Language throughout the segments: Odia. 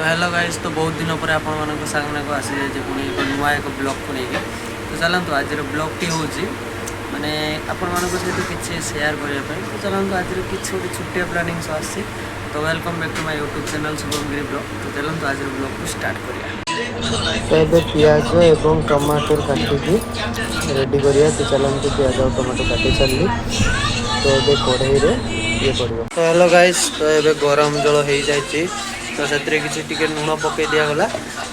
ତ ହ୍ୟାଲୋ ଗାଇସ୍, ତ ବହୁତ ଦିନ ପରେ ଆପଣମାନଙ୍କ ସାମ୍ନାକୁ ଆସିଯାଇଛି ପୁଣି ଏକ ନୂଆ ଏକ ବ୍ଲଗ୍କୁ ନେଇକି। ତ ଚାଲନ୍ତୁ, ଆଜିର ବ୍ଲଗ୍ଟି ହେଉଛି ମାନେ ଆପଣମାନଙ୍କ ସହିତ କିଛି ସେୟାର କରିବା ପାଇଁ। ତ ଚାଲନ୍ତୁ, ଆଜିର କିଛି ଗୋଟେ ଛୋଟିଆ ପ୍ଲାନିଂ ସହ ଆସିଛି। ତ welcome back to my YouTube channel Shubham Giri Vlog। ତ ଚାଲନ୍ତୁ, ଆଜିର ବ୍ଲଗ୍କୁ ଷ୍ଟାର୍ଟ କରିବା। ତ ଏବେ ପିଆଜ ଏବଂ ଟମାଟର କାଟିକି ରେଡ଼ି କରିବା। ତ ଚାଲନ୍ତୁ, ପିଆଜ ଆଉ ଟମାଟୋ କାଟି ସାରିଲି। ତ ଏବେ କଢ଼େଇରେ ଇଏ ପଡ଼ିବ। ତ ହ୍ୟାଲୋ ଗାଇସ୍, ତ ଏବେ ଗରମ ଜଳ ହେଇଯାଇଛି। ତ ସେଥିରେ କିଛି ଟିକେ ଲୁଣ ପକାଇ ଦିଆଗଲା।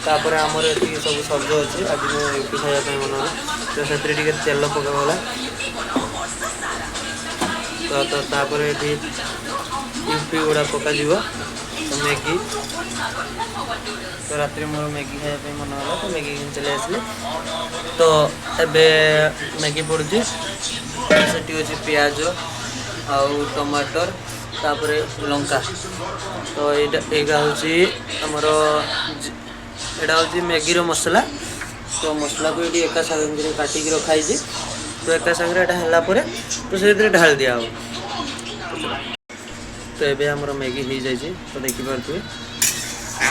ତାପରେ ଆମର ଏତିକି ସବୁ ସବଜି ଅଛି। ଆଜି ମୁଁ ୟୁପି ଖାଇବା ପାଇଁ ମନ ହେଲା। ତ ସେଥିରେ ଟିକେ ତେଲ ପକାଗଲା। ତ ତାପରେ ଏଠି ୟୁପି ଗୁଡ଼ା ପକାଯିବ। ତ ମ୍ୟାଗି, ତ ରାତିରେ ମୋର ମ୍ୟାଗି ଖାଇବା ପାଇଁ ମନ ହେଲା, ତ ମ୍ୟାଗି କିଣି ଚାଲି ଆସିଲି। ତ ଏବେ ମ୍ୟାଗି ପଡ଼ୁଛି। ସେଠି ଅଛି ପିଆଜ ଆଉ ଟମାଟର, ତାପରେ ଲଙ୍କା। ତ ଏଇଟା ହେଉଛି ଆମର, ଏଇଟା ହେଉଛି ମ୍ୟାଗିର ମସଲା। ତ ମସଲାକୁ ଏଇଠି ଏକା ସାଙ୍ଗରେ କାଟିକି ରଖା ହେଇଛି। ତ ଏକା ସାଙ୍ଗରେ ଏଇଟା ହେଲା ପରେ ତ ସେଥିରେ ଢାଳି ଦିଆହେବ। ତ ଏବେ ଆମର ମ୍ୟାଗି ହେଇଯାଇଛି, ତ ଦେଖିପାରୁଥିବେ।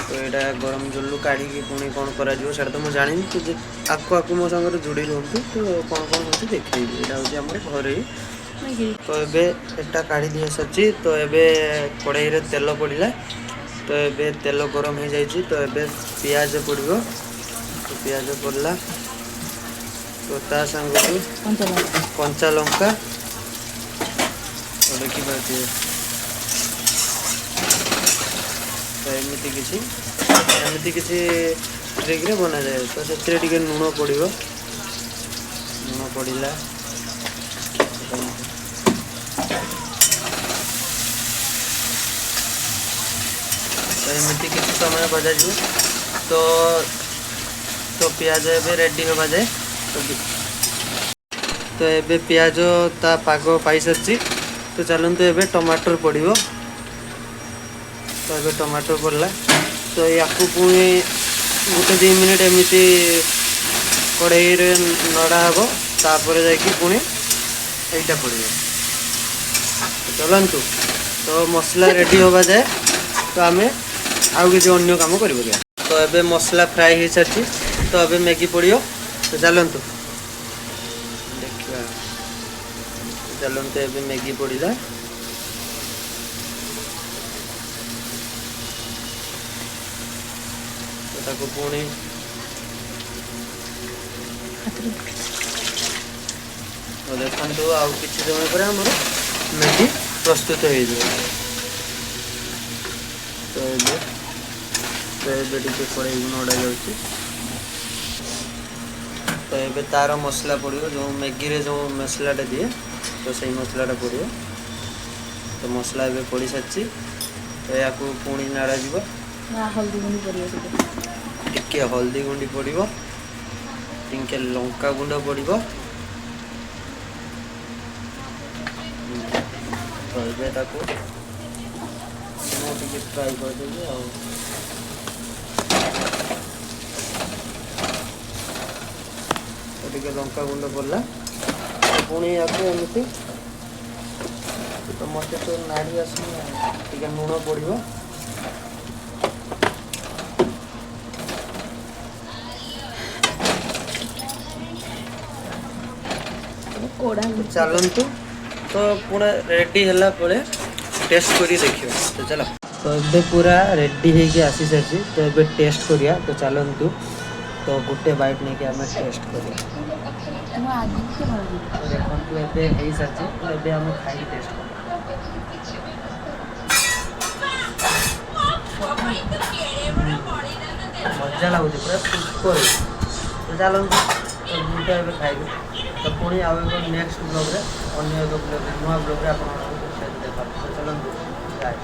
ତ ଏଇଟା ଗରମ ଜଳରୁ କାଢ଼ିକି ପୁଣି କ'ଣ କରାଯିବ, ସେଇଟା ତ ମୁଁ ଜାଣିନି। ତ ଯେ ଆକୁ ଆକୁ ମୋ ସାଙ୍ଗରେ ଯୋଡ଼ି ରୁହନ୍ତୁ, ତ କ'ଣ କ'ଣ ହେଉଛି ଦେଖେଇବି। ଏଇଟା ହେଉଛି ଆମର ଘରୋଇ ମ୍ୟାଗି। ତ ଏବେ ଏଟା କାଢ଼ି ଦିଆସାରିଛି। ତ ଏବେ କଢ଼େଇରେ ତେଲ ପଡ଼ିଲା। ତ ଏବେ ତେଲ ଗରମ ହେଇଯାଇଛି। ତ ଏବେ ପିଆଜ ପଡ଼ିବ। ତ ପିଆଜ ପଡ଼ିଲା। ତ ତା ସାଙ୍ଗକୁ କଞ୍ଚା ଲଙ୍କା। ତ ଦେଖିପାରୁଥିବେ, ତ ଏମିତି କିଛି ଟ୍ରିକ୍ରେ ବନାଯାଏ। ତ ସେଥିରେ ଟିକେ ଲୁଣ ପଡ଼ିବ। ଲୁଣ ପଡ଼ିଲା। ତ ଏମିତି କିଛି ସମୟ ଭଜାଯିବ। ତ ପିଆଜ ଏବେ ରେଡ଼ି ହେବା ଯାଏ। ତ ଏବେ ପିଆଜ ତା ପାଗ ପାଇସାରିଛି। ତ ଚାଲନ୍ତୁ, ଏବେ ଟମାଟର ପଡ଼ିବ। ତ ଏବେ ଟମାଟର ପଡ଼ିଲା। ତ ୟାକୁ ପୁଣି ଗୋଟେ 2 ମିନିଟ୍ ଏମିତି କଢ଼େଇରେ ନଡ଼ା ହେବ। ତାପରେ ଯାଇକି ପୁଣି ଏଇଟା ପଡ଼ିବ। ତ ଚାଲନ୍ତୁ, ତ ମସଲା ରେଡ଼ି ହେବା ଯାଏ ତ ଆମେ ଆଉ କିଛି ଅନ୍ୟ କାମ କରିପାରିବା। ତ ଏବେ ମସଲା ଫ୍ରାଏ ହେଇସାରିଛି। ତ ଏବେ ମ୍ୟାଗି ପଡ଼ିବ। ତ ଚାଲନ୍ତୁ ଦେଖିବା। ଚାଲନ୍ତୁ, ଏବେ ମ୍ୟାଗି ପଡ଼ିଲା। ତ ତାକୁ ପୁଣି ତ ଦେଖନ୍ତୁ, ଆଉ କିଛି ସମୟ ପରେ ଆମର ମ୍ୟାଗି ପ୍ରସ୍ତୁତ ହେଇଯିବ। ତ ଏବେ ଟିକେ କଢ଼େଇକୁ ନଡ଼ା ଯାଉଛି। ତ ଏବେ ତାର ମସଲା ପଡ଼ିବ, ଯେଉଁ ମ୍ୟାଗିରେ ଯେଉଁ ମସଲାଟା ଦିଏ, ତ ସେଇ ମସଲାଟା ପଡ଼ିବ। ତ ମସଲା ଏବେ ପଡ଼ିସାରିଛି। ତ ଏହାକୁ ପୁଣି ନାଡ଼ାଯିବ। ହଳଦୀ ଗୁଣ୍ଡ ପଡ଼ିବ ସେଥିରେ। ଟିକେ ହଳଦୀ ଗୁଣ୍ଡି ପଡ଼ିବ, ଟିକେ ଲଙ୍କା ଗୁଣ୍ଡ ପଡ଼ିବ। ତ ଏବେ ତାକୁ ମୁଁ ଟିକେ ଫ୍ରାଏ କରିଦେବି। ଆଉ ତ ଟିକେ ଲଙ୍କା ଗୁଣ୍ଡ ପଡ଼ିଲା। ତ ପୁଣି ୟାକୁ ଏମିତି, ତ ମୋତେ ତ ନାଡ଼ି ଆସୁନି ଆଉ। ଟିକେ ଲୁଣ ପଡ଼ିବ। କୋଡ଼ା। ଚାଲନ୍ତୁ, ତ ପୁରା ରେଡ଼ି ହେଲା ପରେ ଟେଷ୍ଟ କରି ଦେଖିବା। ତ ଚାଲ, ତ ଏବେ ପୁରା ରେଡ଼ି ହେଇକି ଆସିସାରିଛି। ତ ଏବେ ଟେଷ୍ଟ କରିବା। ତ ଚାଲନ୍ତୁ, ତ ଗୋଟେ ବାଇଟ୍ ନେଇକି ଆମେ ଟେଷ୍ଟ କରିବା। ମୁଁ ଆଗକୁ ଭାବିବି। ତ ଦେଖନ୍ତୁ, ଏବେ ହେଇସାରିଛି। ତ ଏବେ ଆମେ ଖାଇକି ଟେଷ୍ଟ କରିବା। ମଜା ଲାଗୁଛି, ପୁରା ସୁପର। ତ ଚାଲନ୍ତୁ, ତ ମୁଁ ତ ଏବେ ଖାଇବି। ତ ପୁଣି ଆଉ ଏକ ନେକ୍ସଟ ବ୍ଲଗ୍ରେ, ଅନ୍ୟ ଏକ ବ୍ଲଗ୍ରେ, ନୂଆ ବ୍ଲଗ୍ରେ ଆପଣମାନଙ୍କୁ ସହିତ ଦେଖା। ତ ଚାଲନ୍ତୁ, ବାଏ।